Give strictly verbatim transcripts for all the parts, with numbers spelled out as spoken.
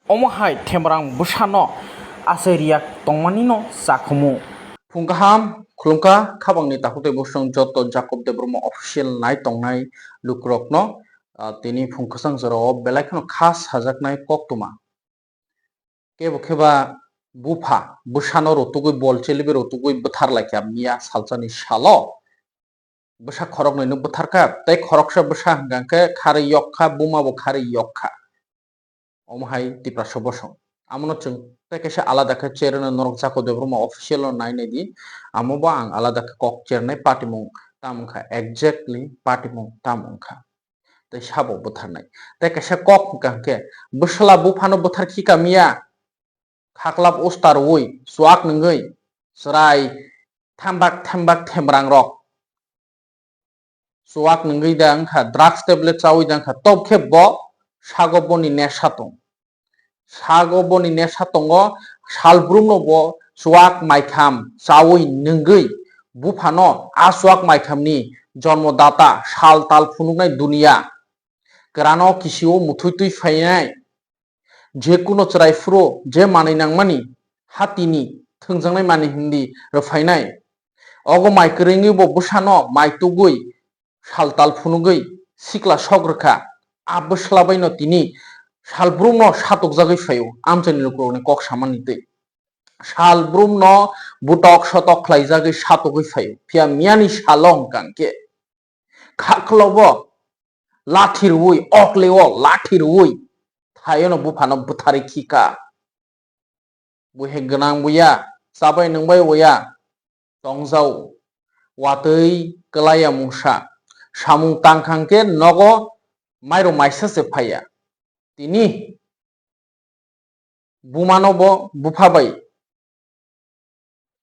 Omo hai Themrang bwsano achai riyak tongmani no chakhumu. Phung kaham, khulumkha, khabangni takhuk tei bosong joto Jacob Debbarma official nai tongnai lukurokno, ah, tini phung kwchang jorao belai kheno kha sajaknai koktwma. Kebo kheba bupha, bwsano rotugwi bol chelibi rotugwi bwthar laikha miya salsani salo. Bwsa khoroknwi no bwtharkha, tei khoroksa bwsa hwnkha khe kharwi yokkha, buma bo kharwi yokkha. Omo hai Tiprasa bosong. Amono chwng tei kaisa alada khe cherno norok Jacob Debbarma official no nai nai di. Amo bo ang alada khe kok chernai patimung tam wngkha, exactly patimung tam wngkha. Tei sabo bwtharnai. Tei kaisa kok hwnkha hwnkhe bwsla buphano bwthar khika miya. Khaklap usta rwui, chuak nwngwi, chwrai thambak thambak Themrang rok. Chuak nwngwi da wngkha, drugs tablet chaui da wngkha, tobkhe bo sago boni nesha tong. Sago boni nesha tongo, salbrumno bo chuak maikham chaui nwngwi buphano a chuak maikhamni jonmodata sal tal phunuknai duniya. Kwrano kisio muthwi twi phainai. Je kuno chwrai phuru je manwi nangmani hatini thwngjaknai manwi hindi rwphainai. Ogo mai kwrwngwi bo bwsano mai tugwi sal tal phunugwi sikla sok rwkha. A bwsla baino tini salbrumno satukjagwi phaio, amchaini lukurokni kok samani twi. Salbrumno butok sotok khlaijagwi satugwi phaio. Phiya miyani salo hwnkha hwnkhe khaklobo lathi rwui, okleo lathi rwui, thaiono buphano bwtharwi khika. Buihe gwnang buya, chabai nwngbai uya, tongjao, watwi kwlaiya mungsa, samung tangkha hwnkhe nogo mairok maisa se phaiya. Tini bumano bo bupha bai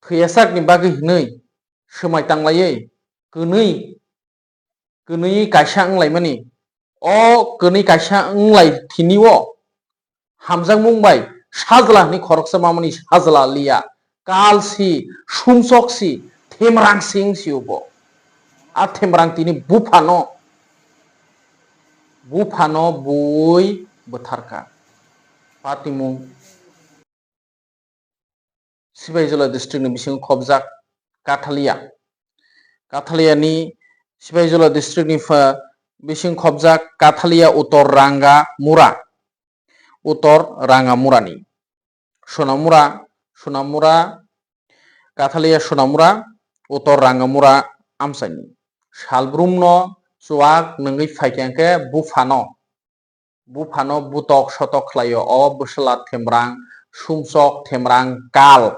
thwiyasakni bagwi hwnwi swmai tanglaiwi kwnwi, kwnwi kaisa wnglaimani. O kwnwi kaisa wnglai thini o hamjakmung bai sajla hwnwi khoroksa mamani sajla liya. Kal si, sumsok si, Themrang sing si ubo. A Themrang tini buphano, buphano bui bwtharkha. Patimung Sipaijala district ni bisingo khobjak Kathalia. Kathalia ni Sipaijala district ni pha-, bisingo khobjak Kathalia Uttor Rangamura. Uttor Rangamura ni. Sonamura, Sonamura, Kathalia Sonamura, Uttor Rangamura amchaini. Salbrumno chuak nwngwi phaikha hwnkhe buphano, buphano butok sotok khlaio. O bwsla Themrang, sumsok Themrang kal.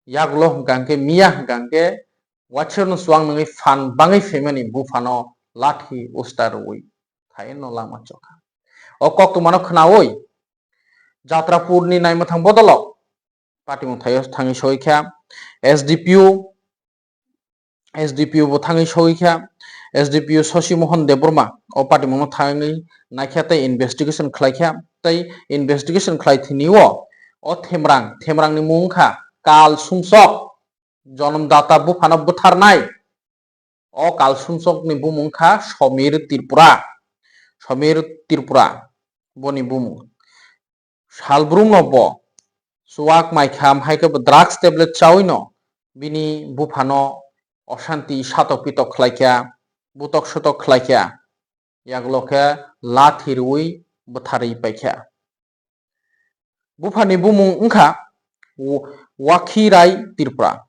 Yagulo hwnkha hwnkhe, miya hwnkha hwnkhe, waithirno chuak nwngwi phan bangwi phaimani buphano lathi usta rwui thaino lama chokha. O koktwmano khnaui Jatrapurni naimwthang bodolok patimung thaio thangwi soi kha. S D P O, S D P O bo thangwi soi kha. S D P O Shashi Mohan Debbarma o patimungno thangwi naikha tei investigation khlaikha. Tei investigation khlai thini o, o Themrang, Themrangni mung wngkha Kal Sumsok, Jonomdata buphano bwtharnai. O Kal Sumsokni bumung wngkha Somir Tripura. Somir Tripura boni bumung. Salbrumno bo chuak maikham hai khe bo drugs tablet chaui no bini buphano osanti satok pitok khlaikha, butok sotok khlaikha, yagulo khe lathi rwui bwtharwi paikha. Buphani bumung wngkha Wa-, Wakhirai Tripura.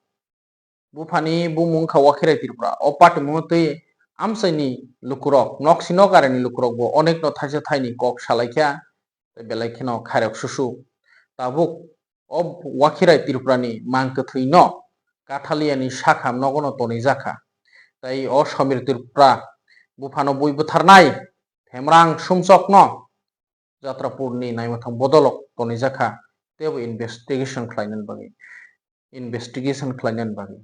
Buphani bumung wngkha Wakhirai Tripura. O patimungno twi amchaini lukurok, nok si nok arani lukurok bo onekno thaisa thaini kok salaikha, tei belai kheno khairok susu. Tabuk o Wakhirai Tripurani mang kwthwino Kathaliani sakha nogono tonwi jakha. Tei o Somir Tripura buphano bui bwtharnai Themrang Sumsokno Jatrapurni naimwthang bodolok tonwi jakha, teibo investigation khlainani bagwi, investigation khlainani bagwi.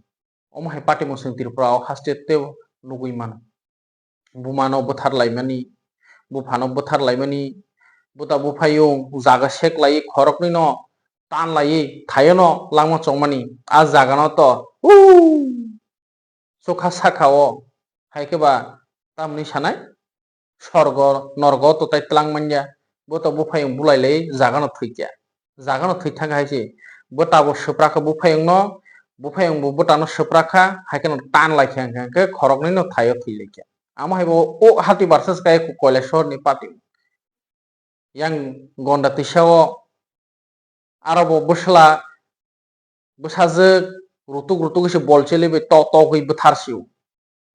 Omo hai patimung chwng Tripura o haste teibo nugwi mano. Bumano bwthar laimani, buphano bwthar laimani, buta buphayung jaga sek lai khoroknwi no tan lai thaio no langma chongmani. A jaga no to, uu, chukha saka o, hai khe ba tamni sanai, sorgo, norgo to tai tlang manya, Bo to buphayung bulai lai jagano thwikya. Jagano thwi thangkha hai se. Bo tabo swprakha buphayungno, buphayung bo bwtano swprakha, hai kheno tan laikha hwnkha hwnkhe khoroknwino thaio thwi laikha. Amo hai bo o hati versus kaya Koilashahar ni party. Yang gonda tisa o aro bo bwsla bwsajwk rutuk rutuk se bol cheli bai to togwi bwthar sio.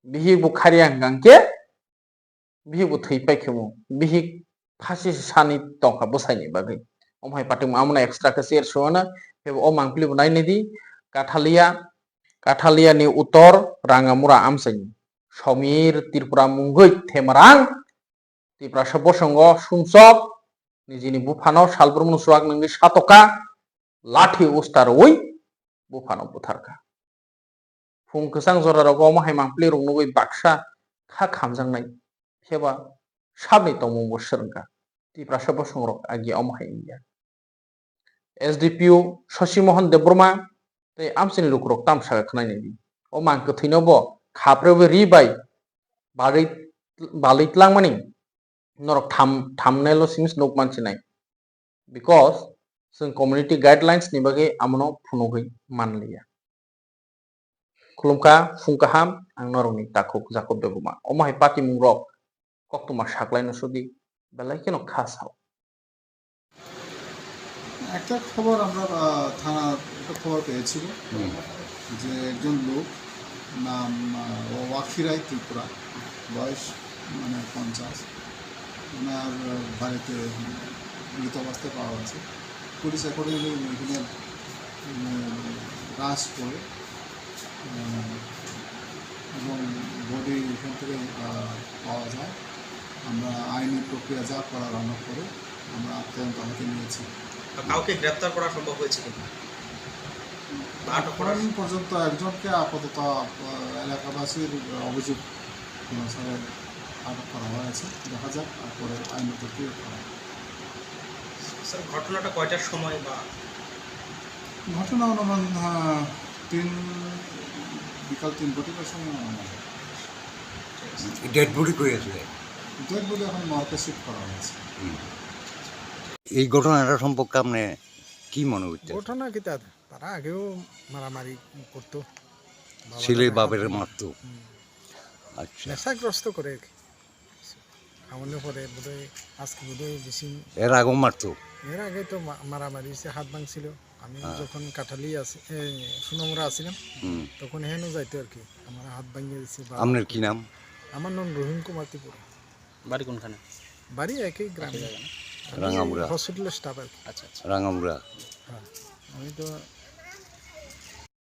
Bihik bo kharya hwnkha hwnkhe bihik bo thwi pai khe mo. Bihik phasi sani tongkha bwsai ni bagwi. Omo hai patimung amo no extra khe share suana. Phebo o mangpili bo nai nai di. Kathalia, Kathalia ni utor Rangamura amchaini. Somir Tripura mungwi Themarang Tiprasa bosongo sumsok nijini buphano salbrumno chuak nungwi satoka lathi usta rwui buphano butharkha. Phung kwchang jora rogo omo hai mangpili rok nugwi baksa kha khamjaknai pheba sabni tongmung bo swrwngkha. Tiprasa bosong rok agi omo hai wngya. S D P O Shashi Mohan Debbarma tei amchini lukurok tamsaka khwnai nai di. O mang kwthwino bo khaprebo ri bai balwi, balwi tlangmani norok tham-, thumbnail o simi se nuk mansinai. Because chwng community guidelines ni bagwi amono phunugwi manliya. Khulumkha, phung kaham, ang norokni takhuk Jakob Debbarma. Omo hai patimung rok koktwma saklaino sudi, belai kheno kha sao. একটা খবর আমরা, আহ, থানা একটা খবর পেয়েছিল হুম। যে একজন লোক নাম, আহ, ওয়াকিরাই ত্রিপুরা, বয়স মানে পঞ্চাশ, ওনার, আহ, বাড়িতে মৃত অবস্থায় পাওয়া গেছে। পুলিশ অ্যাকর্ডিংলি এখানে, উম, রাশ করে, উম, এবং বডি এখান থেকে, আহ, পাওয়া যায়। আমরা আইনি প্রক্রিয়া যা করার আমরা করে আমরা তদন্ত হাতে নিয়েছি। কাউকে গ্রেপ্তার করা সম্ভব হয়েছে কিনা? বা আটক করা এখন পর্যন্ত একজনকে আপাতত, আহ, এলাকাবাসীর অভিযোগ অনুসারে আটক করা হয়েছে। দেখা যাক, তারপরে আইনত কি করা হয়। স্যার, ঘটনাটা কয়টার সময় বা? ঘটনা অনুমান, আহ, তিন, বিকাল তিন ঘটিকার সময় অনুমান। ডেড বডি কই আছে? ডেড বডি এখন মর্গে শিফট করা হয়েছে। হুম। এই ঘটনাটা সম্পর্কে আপনি কি মনে করছেন? ঘটনা কিতা? তারা আগেও মারামারি করতো। বাবার ছেলে সাথে বাপের হাত-, মারতো? হুম। আচ্ছা। নেশাগ্রস্ত করে আর কি। খাওয়ানোর পরে বোধহয় আজকে বোধহয় বেশি এর আগেও মারতো? এর আগে তো মা-, মারামারি হয়েছে, হাত ভাঙছিল। আমি হ্যাঁ। যখন কাঠালি আছি, এ, সুনামুরা আছিলাম, হুম। তখন হেনও যাইতো আর কি। আমার হাত ভাঙিয়ে দিছে বা আপনার কি নাম? আমার নাম রহিম কুমার ত্রিপুরা। বাড়ি কোনখানে? বাড়ি একই গ্রামে। একই জায়গা না? আমি রাঙামুড়া। হসপিটালের স্টাফ আর কি। আচ্ছা, আচ্ছা। রাঙামুড়া। হ্যাঁ, আমি তো